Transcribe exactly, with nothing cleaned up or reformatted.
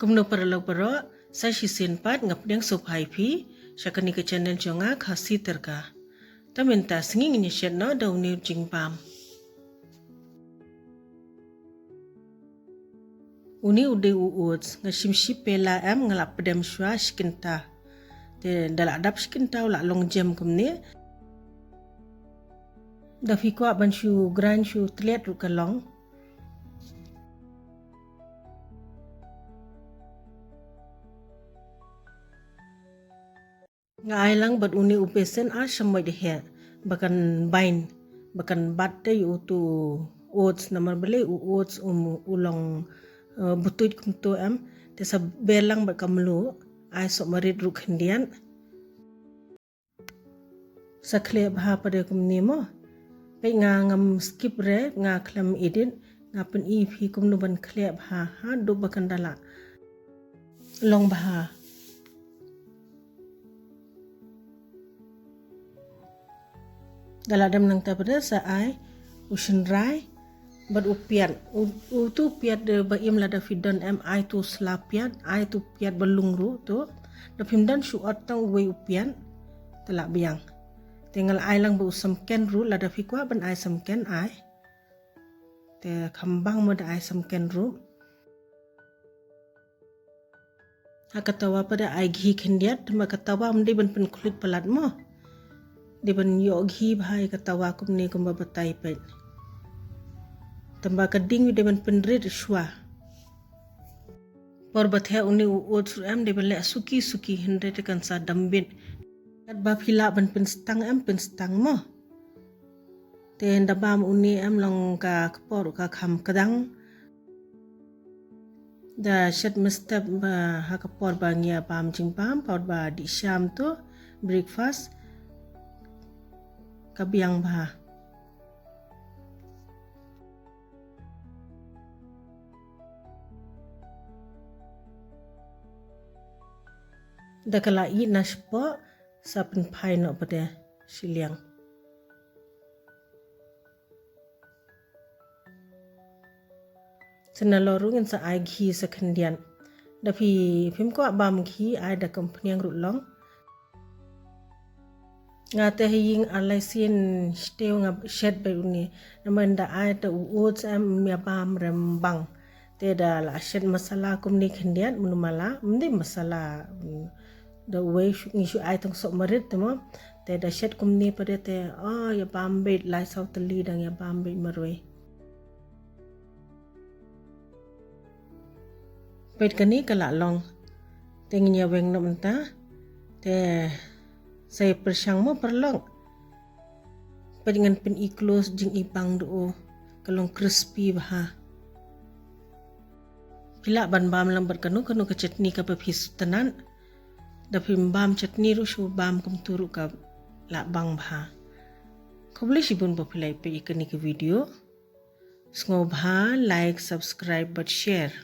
Kumno paralok baroh, sa shisien pat nga pdiang sngewbha ïa phi sha kane ka channel jong nga, Khasi Tyrka. Te mynta sngi ngin ïa shet noh da une u jingbam. Une u dei u oats, nga shim shi pela em, nga la pdem shuwa shi kynta. Te da la dap shi kynta u la long jem kumne. Da phi kwah ban shu grind shu tliat ruh ka long. Nga ai lang bad une u besen ar shamoit heh ba kan bind, ba kan bat te ïa utu u oats, namar balei u oats um u long, eh, butuit kumto em. Te sa ber lang bad ka mluh, ai sohmarit ruh khyndiat. Sa khleh bha pat de kumne mo. Peit nga ngam skip re, nga khlem edit, nga pyni phi kumno ban khleh bha, haduh ba kan da la long bha. Da la dem nangta pat de sa ai u shynrai bad u piat. U, utu piat de ba im, lada phi don em ai tu sla piat, ai tu piat ba lung ruh tu. Da phim don shu ot tang uwei u piat. Te la biang. Te nga la ai lang bad u samken ruh, lada phi kwah ban ai samken ai. Te kham bang mo da ai samken ruh. Ha ka tawa pat de ai ghi khyndiat, tangba ka tawa ym dei ban pynkhluit palat mo. Dei ban ïoh ghi bha ïa ka tawa kumne kumba batai peit. Tangba ka ding dei ban pynrit shuwa. Por ba theh une u oats ruh em dei ban leh suki suki hynrei te kan sa dambit. Katba phi lah ban pynstang em pynstang mo. Te ynda bam une em long ka kpoh ruh ka kham kdang. Da shet mynstep ba ha ka por ba ngi ïa bam jingbam, por ba dih sham tu breakfast ka biang bha. Da ka la ih na shapoh sa pynphai noh pat de shiliang. Sa nalor ruh ngin sa ai ghi sa khyndiat. Da phi phim kwah bam ghi ai da ka umphniang ruh long. Nga te ha ïing ar lai sien shtew nga shet beit une. Namar ynda ai te u oats em ym ïa bam re ym bang. Te da la shet masala kumne khyndiat, mynno ma la, ym dei masala, mm, da uwei shu, ngi shu ai tang sohmarit te mo. Te da shet kumne pat de te, oh, ïa bam beit lai saw tylli dang ïa bam beit marwei. Peit kane ka la long. Te ngin ïa weng noh mynta. Te sa ïa pyrshang mo paralok. Peit ngan pyni close jingibang da u. Ka long crispy bha. Phi lah ban bam lang bad kano kano ka chutney kaba phi sngewtynnat. Da phim bam chutney ruh shu bam kumtu ruh ka la bang bha. Khublei shibun ba phi la ïa peit ïa kane ka video. Sngewbha like, subscribe bad share.